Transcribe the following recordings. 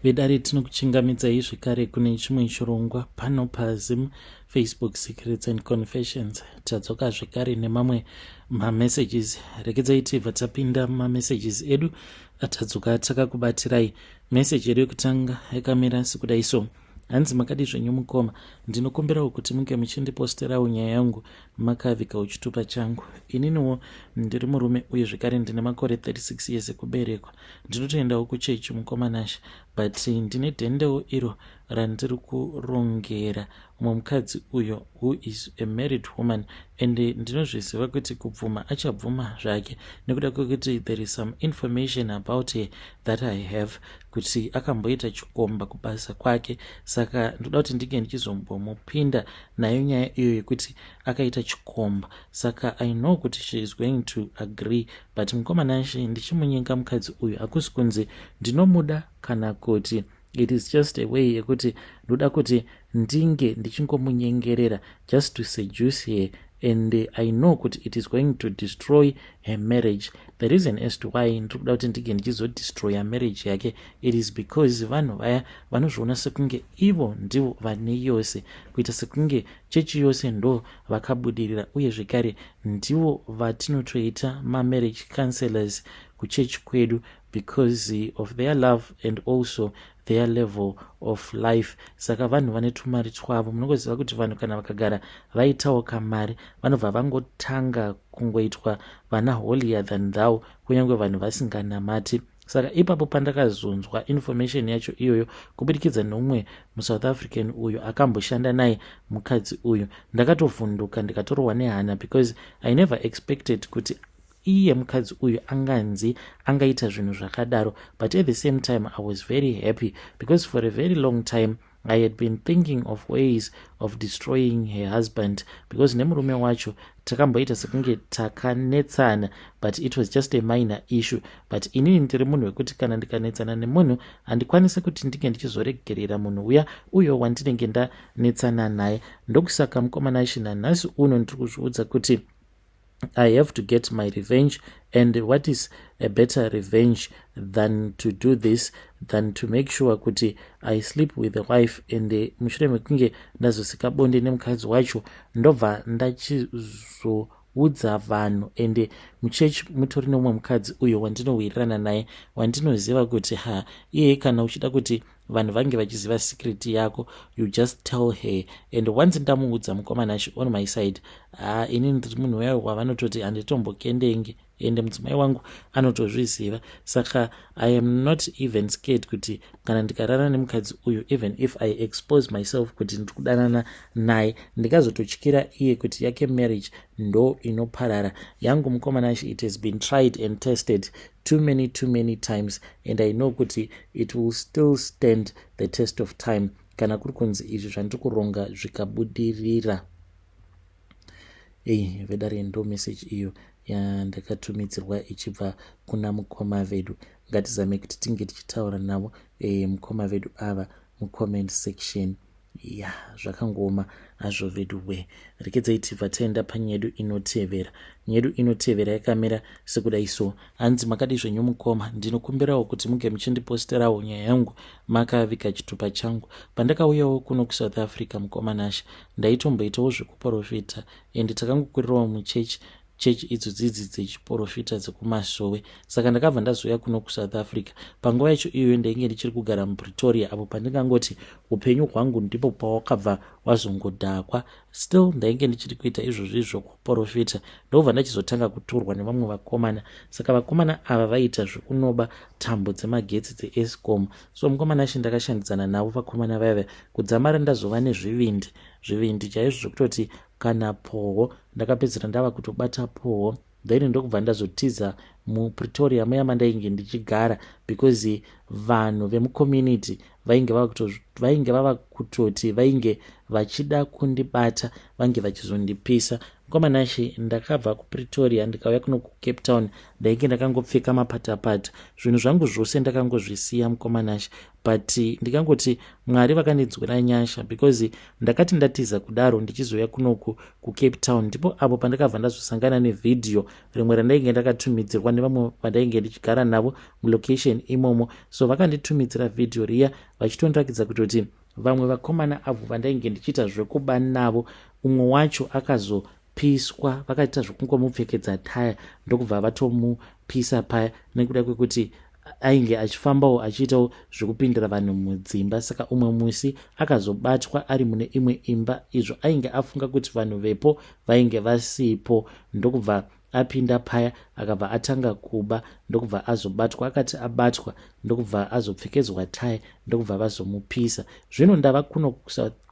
Vedare, tinokuchingamidzai zvekare kune chimwe chirongwa pano paZim Facebook Secrets and Confessions. Tadzoka zvekare nemamwe mamessages. Regedzai tibva tapinda mumamessages edu atadzoka takakubatirai. Message yedu yekutanga yakamira sekudai so. Hanzi, "Makadi zvenyu mukoma? Ndinokumbirawo kuti munge muchindiposterawo nyaya yangu makavikawo chitupa changu. Ininiwo ndiri murume uye zvekare ndine makore 36 years ekuberekwa. Ndinotoendawo kuchechi, mukoma Nashe, but ndine dhendewo iro randiri kurongera mumwe mukadzi uyo who is a married woman, and ndinozviziva kuti kubvuma achabvuma zvake nekuda kwekuti there is some information about her that I have, kuti akamboita chikomba kubasa kwake. Saka ndoda kuti ndinge ndichizombomupinda nayo nyaya iyo yekuti akaita chikomba. Saka I know kuti she is going to agree. But mukoma Nashe, ndichimunyenga mukadzi uyu hakusi kunzi ndinomuda kana kuti, it is just a way yekuti ndoda kuti ndinge ndichingomunyengerera just to seduce her, and I know kuti it is going to destroy her marriage. The reason as to why ndiri kuda kuti ndinge ndichizodestroya marriage yake, it is because vanhu vaya vanozviona sekunge ivo ndivo vane yose, kuita sekunge chechi yose ndo vakabudirira, uye zvekare ndivo vatinotoita mamarriage counselors kuchechi kwedu because of their love and also their level of life. Saka vanhu vane tumari twavo. Munongoziva kuti vanhu kana vakagara vaitawo kamari, vanobva vangotanga kungoitwa vana holier than thou, kunyange vanhu vasinganamati. Saka ipapo pandakazonzwa information yacho iyoyo kubudikidza neumwe muSouth African uyo akamboshanda naye mukadzi uyu, ndakatovhunduka, ndikatorohwa nehana, because I never expected kuti iye mukadzi uyu anganzi angaita zvinhu zvakadaro. But at the same time I was very happy because for a very long time I had been thinking of ways of destroying her husband, because nemurume wacho takamboita sekunge takanetsana, but it was just a minor issue. But inini ndiri munhu wekuti kana ndikanetsana nemunhu, handikwanisi kuti ndinge ndichizoregerera munhu uya uyo wandinenge ndanetsana naye. Ndokusaka, mukoma Nashe, nanhasi uno ndiri kuzviudza kuti I have to get my revenge, and what is a better revenge than to do this, than to make sure kuti I sleep with the wife, and mushure mekunge ndazosika bonde nemukadzi wacho, ndobva ndachizoudza vanhu. And muchechi mutori nemumwe mukadzi uyo wandinowirirana naye, wandinoziva kuti ha, iyeye kana uchida kuti vanhu vange vachiziva secret yako, you just tell her. And once ndamuudza, mukoma Nashe, on my side, ha, inini ndiri munhu uya wavanototi handitombokendenge, ende mudzimai wangu anotozviziva. Saka I am not even scared kuti kana ndikarara nemukadzi uyu, even if I expose myself kuti ndiri kudanana naye, ndingazototyira iye kuti yake marriage ndo inoparara. Yangu, mukoma Nashe, it has been tried and tested too many, too many times, and I know kuti it will still stand the test of time kana kuri kunzi izvi zvandiri kuronga zvikabudirira." Ei, vedare, ndo message iyo yandakatumidzirwa ichibva kuna mukoma vedu. Ngatizame kuti tinge tichitaura navo mukoma vedu ava mucomment section. Ya, zvakangoma hazvo vedu we. Rekedzai tibva taenda panyedu inotevera. Nyedu inotevera yakamira sekudai so. Hanzi, "Makadi zvenyu mukoma? Ndinokumbirawo kuti munge muchindiposterawo nyaya yangu makavika chitupa changu. Pandakauyawo kuno kuSouth Africa, mukoma Nashe, ndaitomboitawo zvekuprofita, ende takangokurirawo muchechi, chechi idzo dzidzi dzechiprofita dzekumasowe. Saka ndakabva ndazouya kuno kuSouth Africa. Panguva yacho iyoyo ndainge ndichiri kugara muPretoria, apo pandingangoti upenyu hwangu ndipo pawakabva wazongodhakwa. Still ndainge ndichiri kuita izvozvo izvokuprofita. Ndobva ndachizotanga kutorwa nevamwe vakomana. Saka vakomana ava vaiita zvekunoba tambo dzemagetsi dzeEskom. So mukoma Nashe, ndakashandidzana navo vakomana vaiva kudzamara ndazova nezvivindi, zvivindi chaizvo zvekutoti kana poho ndakapedzera ndava kutobata poho. Then ndokubva ndazotiza muPretoria muya mandainge ndichigara, because vanhu vemucommunity vainge vava kutoti vainge vachida kundibata, vange vachizondipisa. Mukoma Nashe, ndakabva kuPretoria ndikauya kuno kuCape Town. Ndainge ndakangopfeka mapatapata, zvinhu zvangu zvose ndakangozvisiya, mukoma Nashe. But ndikangoti Mwari vakandinzwira nyasha, because ndakati ndatiza kudaro ndichizouya kunoku kuCape Town, ndipo apo pandakabva ndazosangana nevhidhiyo rimwe randainge ndakatumidzirwa nevamwe vandainge ndichigara navo mulocation imomo. So vakanditumidzira vhidhiyo riya vachitondirakidza kutoti vamwe vakomana avo vandainge ndichiita zvekuba navo, umwe wacho akazopiswa, vakaita zvekungomupfekedza taya ndokubva vatomupisa paya, nekuda kwekuti ainge achifambawo achiitawo zvekupindira vanhu mudzimba. Saka umwe musi akazobatwa ari mune imwe imba, izvo ainge afunga kuti vanhu vepo vainge vasipo, ndokubva apinda paya, akabva atanga kuba, ndokubva azobatwa. Akati abatwa, ndokubva azopfekedzwa taya, ndokubva vazomupisa. Zvino ndava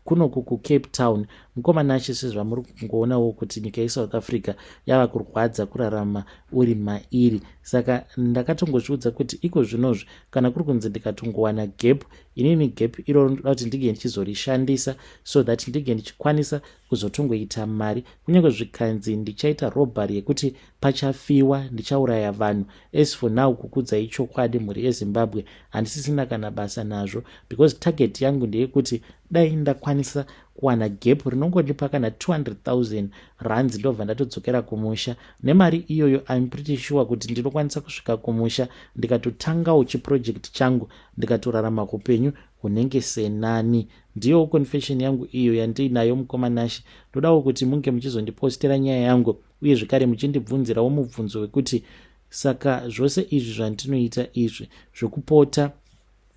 kunoku kuCape Town, mukoma Nashe, sezvamuri kungoonawo kuti nyika yeSouth Africa yava kurwadza kurarama uri mairi. Saka ndakatongozviudza kuti iko zvinozvi, kana kuri kunzi ndikatongowana gap, inini gap iroro ndoda kuti ndinge ndichizorishandisa so that ndinge ndichikwanisa kuzotongoita mari, kunyange zvikanzi ndichaita robbery yekuti pachafiwa, ndichauraya vanhu. As for now, kukudzai chokwadi, mhuri yeZimbabwe, handisisina kana basa nazvo, because target yangu ndeyekuti dai ndakwanisa kuwana gap rinongondipa kana 200 000 rands, ndobva ndatodzokera kumusha nemari iyoyo. I'm pretty sure kuti ndinokwanisa kusvika kumusha, ndikatotangawo chiproject changu, ndikatorarama upenyu hunenge senani. Ndiyo confession yangu iyo yandiinayo, mukoma Nashe. Ndodawo kuti munge muchizondipostera nyaya yangu, uye zvekare muchindibvunzirawo mubvunzo wekuti saka zvose izvi zvandinoita izvi zvekupota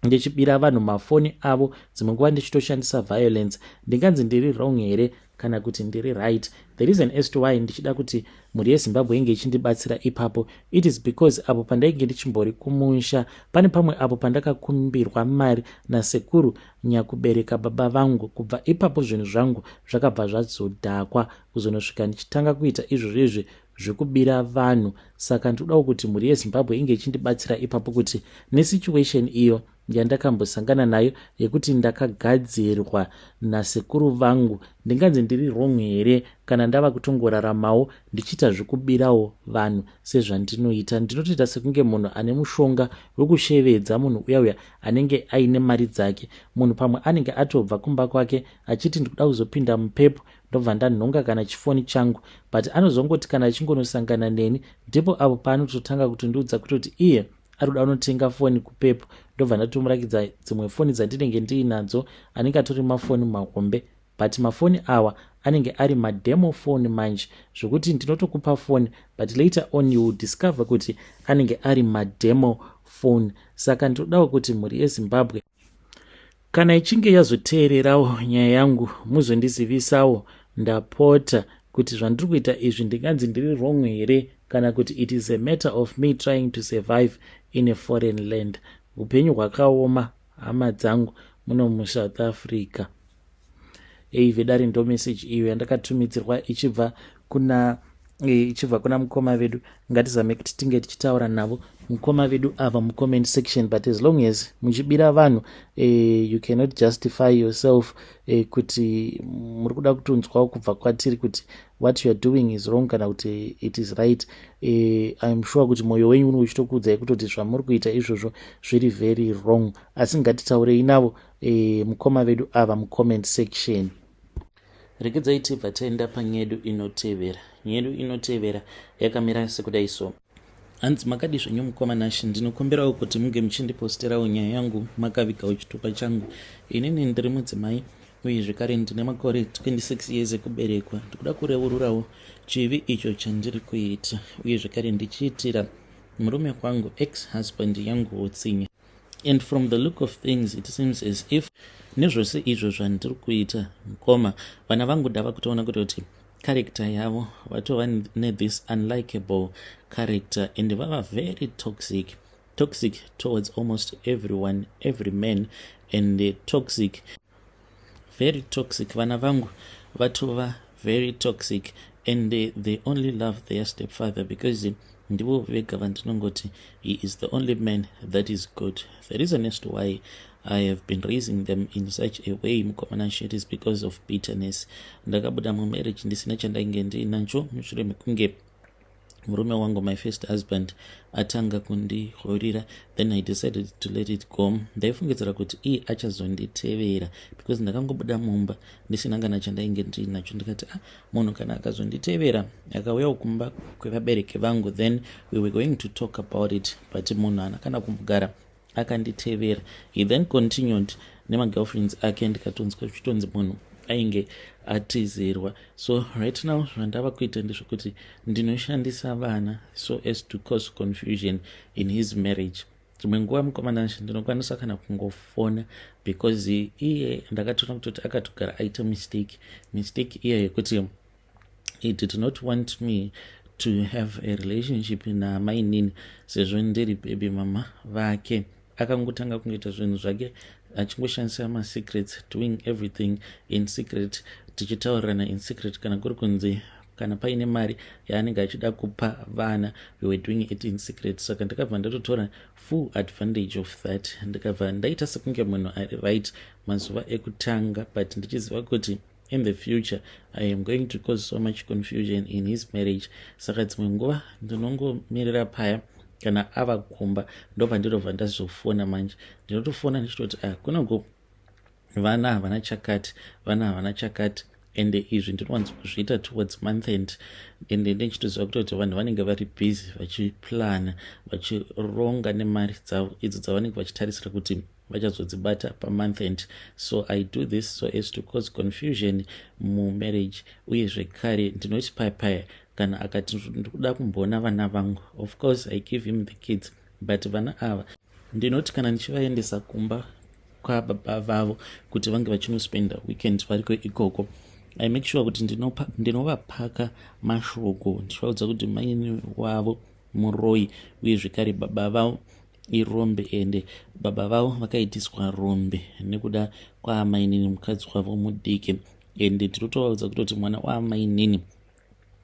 ndichibira vanhu mafoni avo, dzimwe nguva ndichitoshandisa violence, ndinganzi ndiri wrong here kana kuti ndiri right? The reason as to why ndichida kuti mhuri yeZimbabwe inge ichindibatsira ipapo, it is because apo pandainge ndichimbori kumusha, pane pamwe apo pandakakumbirwa mari nasekuru nyakubereka baba vangu. Kubva ipapo zvinhu zvangu zvakabva zvazodhakwa, kuzonosvika ndichitanga kuita izvozvo izvi zvekubira vanhu. Saka ndinodawo kuti mhuri yeZimbabwe inge ichindibatsira ipapo, kuti nesituation iyo yandakambosangana nayo yekuti ndakagadzirwa nasekuru vangu, ndinganzi ndiri wrong here kana ndava kutongoraramawo ndichiita zvekubirawo vanhu sezvandinoita? Ndinotoita sekunge munhu ane mushonga wekushevedza munhu uya uya anenge aine mari dzake. Munhu pamwe anenge atobva kumba kwake achiti, "Ndikuda kuzopinda muPep," ndobva ndanhonga kana chifoni changu, but anozongoti kana achingonosangana neni, ndipo apo paanototanga kutondiudza kutoti iye ari kuda kunotenga foni kuPep. Ndobva ndatomurakidza dzimwe foni dzandinenge ndiinadzo, anenge atori mafoni mahombe, but mafoni awa anenge ari mademo phone manje, zvokuti ndinotokupa foni, but later on you will discover kuti anenge ari mademo phone. Saka ndinodawo kuti mhuri yeZimbabwe, kana ichinge yazoteererawo nyaya yangu, muzondizivisawo, ndapota, kuti zvandiri kuita izvi ndinganzi ndiri wrong here, kana kuti it is a matter of me trying to survive in a foreign land. Upenyu hwakaoma, hama dzangu, muno muSouth Africa. Ei vedare, ndo message iyo yandakatumidzirwa ichibva kuna mukoma vedu. Ngatizame kuti tinge tichitaura navo mukoma vedu ava mucomment section. But as long as muchibira vanhu, you cannot justify yourself kuti muri kuda kutonzwawo kubva kwatiri kuti what you are doing is wrong kana kuti it is right. I'm sure kuti mwoyo wenyu uno uchitokuudzai kutoti zvamuri kuita izvozvo zviri very wrong, asi ngatitaurei navo mukoma vedu ava mucomment section. Regedzai tibva taenda panyedu inotevera. Nyedu inotevera yakamira sekudai so. Hanzi, "Makadi zvenyu, mukoma Nashe? Ndinokumbirawo kuti munge muchindiposterawo nyaya yangu makavigawo chitupa changu. Inini ndiri mudzimai, uye zvekare ndine makore 26 years ekuberekwa. Ndikuda kureururawo chivi icho chandiri kuita, uye zvekare ndichiitira murume wangu, ex husband yangu, utsinye. And from the look of things, it seems as if nezvose izvo zvandiri kuita, mukoma, vana vangu ndava kutoona kutoti character yavo vatova nethis unlikable character and vava very toxic, toxic towards almost everyone, every man, and toxic, very toxic. Vana vangu vatova very toxic and they only love their stepfather because ndivo vega vandinongoti he is the only man that is good. The reason as to why I have been raising them in such a way, mukoma Nashe, is because of bitterness. Ndakabuda mumarriage ndisina chandainge ndiinacho mushure mekunge Murume wangu, my first husband, atanga kundihorira. Then I decided to let it go. Ndaifungidzira kuti iye achazonditevera because ndakangobuda mumba ndisina kana chandainge ndiinacho. Ndikati, "Ah, munhu kana akazonditevera, akauyawo kumba kwevabereki vangu, then we were going to talk about it." But munhu haana kana kumbogara akanditevera. He then continued nemagirlfriends ake. Ndikatonzwa zvichitonzi munhu ainge atizirwa. So right now zvandava kuita ndezvekuti ndinoshandisa vana so as to cause confusion in his marriage. Dzimwe nguva, mukomana, ndinokwanisa kana kungofona because iye ndakatoona kutoti akatogara aita mistake iye yekuti he did not want me to have a relationship namainini sezvo ndiri baby mama vake. Akangotanga kungoita zvinhu zvake achingoshandisa masecrets, doing everything in secret, tichitaurirana in secret. Kana kuri kunzi kana paine mari yaanenge achida kupa vana, we were doing it in secret. Saka ndakabva ndatotora full advantage of that. Ndikabva ndaita sekunge munhu ari right mazuva ekutanga, but ndichiziva kuti in the future I am going to cause so much confusion in his marriage. Saka dzimwe nguva ndinongomirira paya kana ava kumba, ndobva ndinobva ndazofona. Manje ndinotofona ndichitoti, "Ah, kunoko vana havana chakati, vana havana chakati." Ende izvi ndinowanza kuzviita towards month end, ende ndichitoziva kutoti vanhu vanenge vari busy vachiplana, vachironga nemari dzavo idzo dzavanenge vachitarisira kuti vachazodzibata pamonth end. So I do this so as to cause confusion mumarriage. Uye zvekare ndinoti paya kana akati, "Ndikuda kumboona vana vangu," of course I give him the kids, but vana ava ndinoti kana ndichivaendesa kumba kwababa vavo kuti vange vachinospenda weekend variko ikoko, I make sure kuti ndinovapaka mashoko ndichivaudza kuti maini wavo muroi, uye zvekare baba vavo irombe, ende baba vavo vakaitiswa rombe nekuda kwaamainini, mukadzi wavo mudiki. Ende ndinotovaudza kutoti mwana waamainini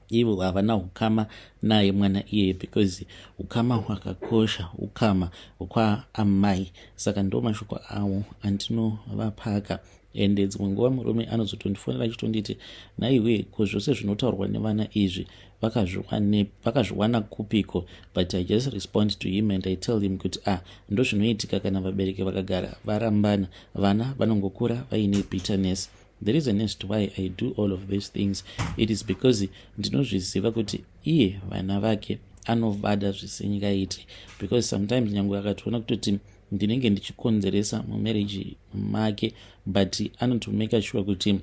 ivo havana ukama naye mwana iyeye, because ukama hwakakosha ukama hwekwaamai. Saka ndo mashoko avo andinovapaka. Ende dzimwe nguva murume anozotondifonera achitonditi, "Naiwe, ko zvose zvinotaurwa nevana izvi vakazviwana kupiko?" But I just respond to him and I tell him kuti, "Ah, ndo zvinoitika kana vabereki vakagara varambana, vana vanongokura vaine bitterness." The reason as to why I do all of these things, it is because ndinozviziva kuti iye vana vake anovada zvisingaiti, because sometimes nyange akatoona kutoti ndinenge ndichikonzeresa mumarriage make, but anotomake sure kuti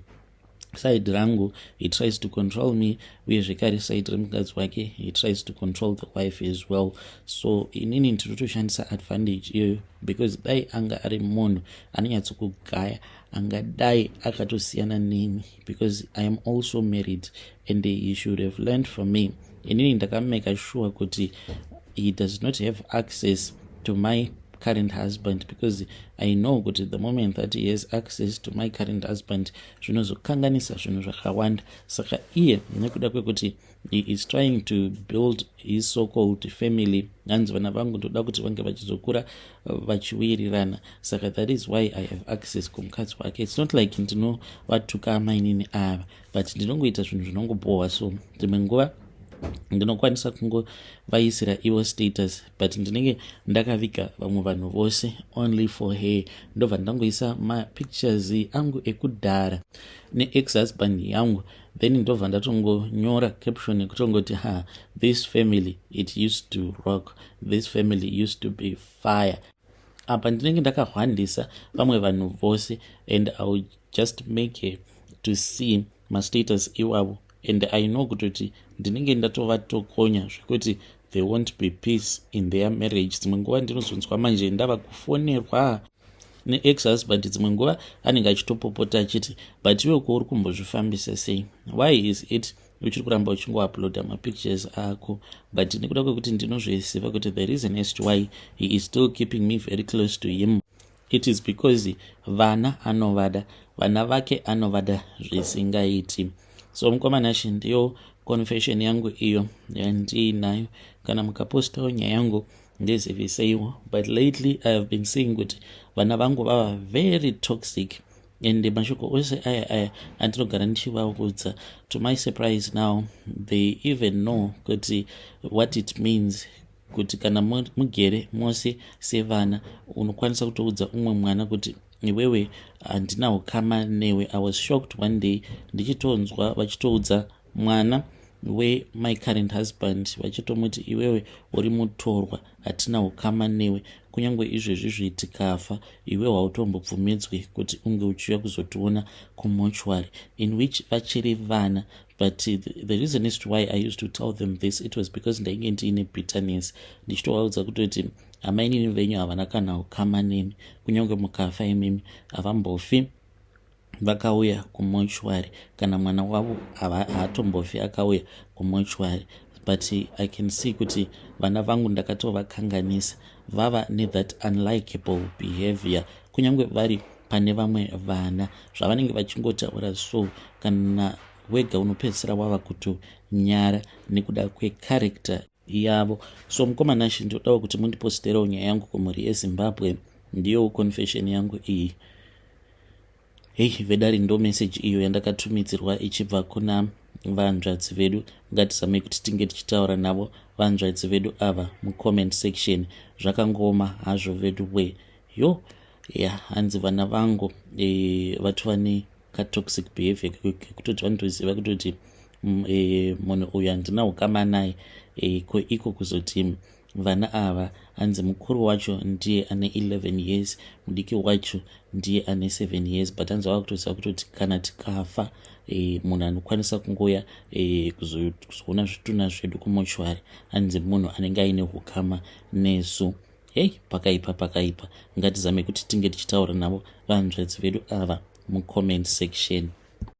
side rangu he tries to control me, uye zvekare side remukadzi wake he tries to control the wife as well. So inini ndinotoshandisa advantage iyoyo, because dai anga ari munhu anonyatsokugaya, angadai akatosiyana neni, because I am also married and he should have learned from me. Inini ndakamake sure kuti he does not have access to my current husband, because I know kuti the moment that he has access to my current husband, zvinozokanganisa zvinhu zvakawanda. Saka iye nekuda kwekuti he is trying to build his so called family, hanzi, "Vana vangu ndoda kuti vange vachizokura vachiwirirana." Saka that is why I have access kumukadzi wake. It's not like ndinovatuka amainini ava, but ndinongoita zvinhu zvinongobhohwa. So dzimwe nguva ndinokwanisa kungovaisira ivo status, but ndinenge ndakaviga vamwe vanhu vose only for her. Ndobva ndangoisa mapictures angu ekudhara neex husband yangu, then ndobva ndatongonyora caption yekutongoti, "Ha, this family, it used to rock. This family used to be fire." Apa ndinenge ndakahwandisa vamwe vanhu vose, and I will just make her to see mastatus iwavo, and I know kutoti ndinenge ndatovatokonya zvekuti there won't be peace in their marriage. Dzimwe nguva ndinozonzwa manje ndava kufonerwa neex husband. Dzimwe nguva anenge achitopopota achiti, "But iwe ko uri kumbozvifambisa sei? Why is it uchiri kuramba uchingouploada mapictures ako?" But nekuda kwekuti ndinozviziva kuti the reason as to why he is still keeping me very close to him, it is because vana anovada, vana vake anovada zvisingaiti. So mukomana, ndiyo confession yangu iyo yandiinayo. Kana mukapostawo nyaya yangu, ndiziviseiwo. But lately I have been seeing kuti vana vangu vava very toxic. Ende mashoko ose aya aya andinogara ndichivaudza, to my surprise now they even know kuti what it means kuti kana mugere mose sevana, unokwanisa kutoudza umwe mwana kuti iwewe handina ukama newe. I was shocked one day ndichitonzwa vachitoudza mwana wemy current husband, vachitomuti, "Iwewe uri mutorwa, hatina ukama newe. Kunyange izvezvi zvitikafa, iwe hautombobvumidzwi kuti unge uchiuya kuzotiona kumochwari," in which vachiri vana. But the reason is to why I used to tell them this, it was because ndainge ndiine bitterness, ndichitovaudza kutoti amainini venyu havana kana ukama nemi. Kunyange mukafa imimi, havambofi vakauya kumochwari. Kana mwana wavo haatombofi akauya kumochwari. But I can see kuti vana vangu ndakatovakanganisa, vava nethat unlikable behavior. Kunyange vari pane vamwe vana, zvavanenge vachingotaura so, kana wega unopedzisira wava kutonyara nekuda kwecharacter yavo. So mukoma Nashi, ndodawo kuti mundiposterewo nyaya yangu kumhuri yeZimbabwe. Ndiyo confession yangu iyi. Hei vedari, ndo message iyo yandakatumidzirwa ichibva kuna vanzvadzi vedu. Ngatizamei kuti tinge tichitaura navo vanzvadzi vedu ava mucomment section. Zvakangoma hazvo vedu we. Yo ya, hanzi vana vangu vatova nekatoxic behavior kekutoti vanotoziva kutoti munhu uyu handina ukama naye. Ko iko kuzoti vana ava, hanzi mukuru wacho ndiye ane 11 years, mudiki wacho ndiye ane 7 years, but hanzi vava kutoziva kutoti kana tikafa, munhu anokwanisa kungoya kuzoona zvitunha zvedu kumochwari, hanzi munhu anenge aine ukama nesu. Hei, pakaipa, pakaipa. Ngatizame kuti tinge tichitaura navo vanzvadzi vedu ava mucomment section.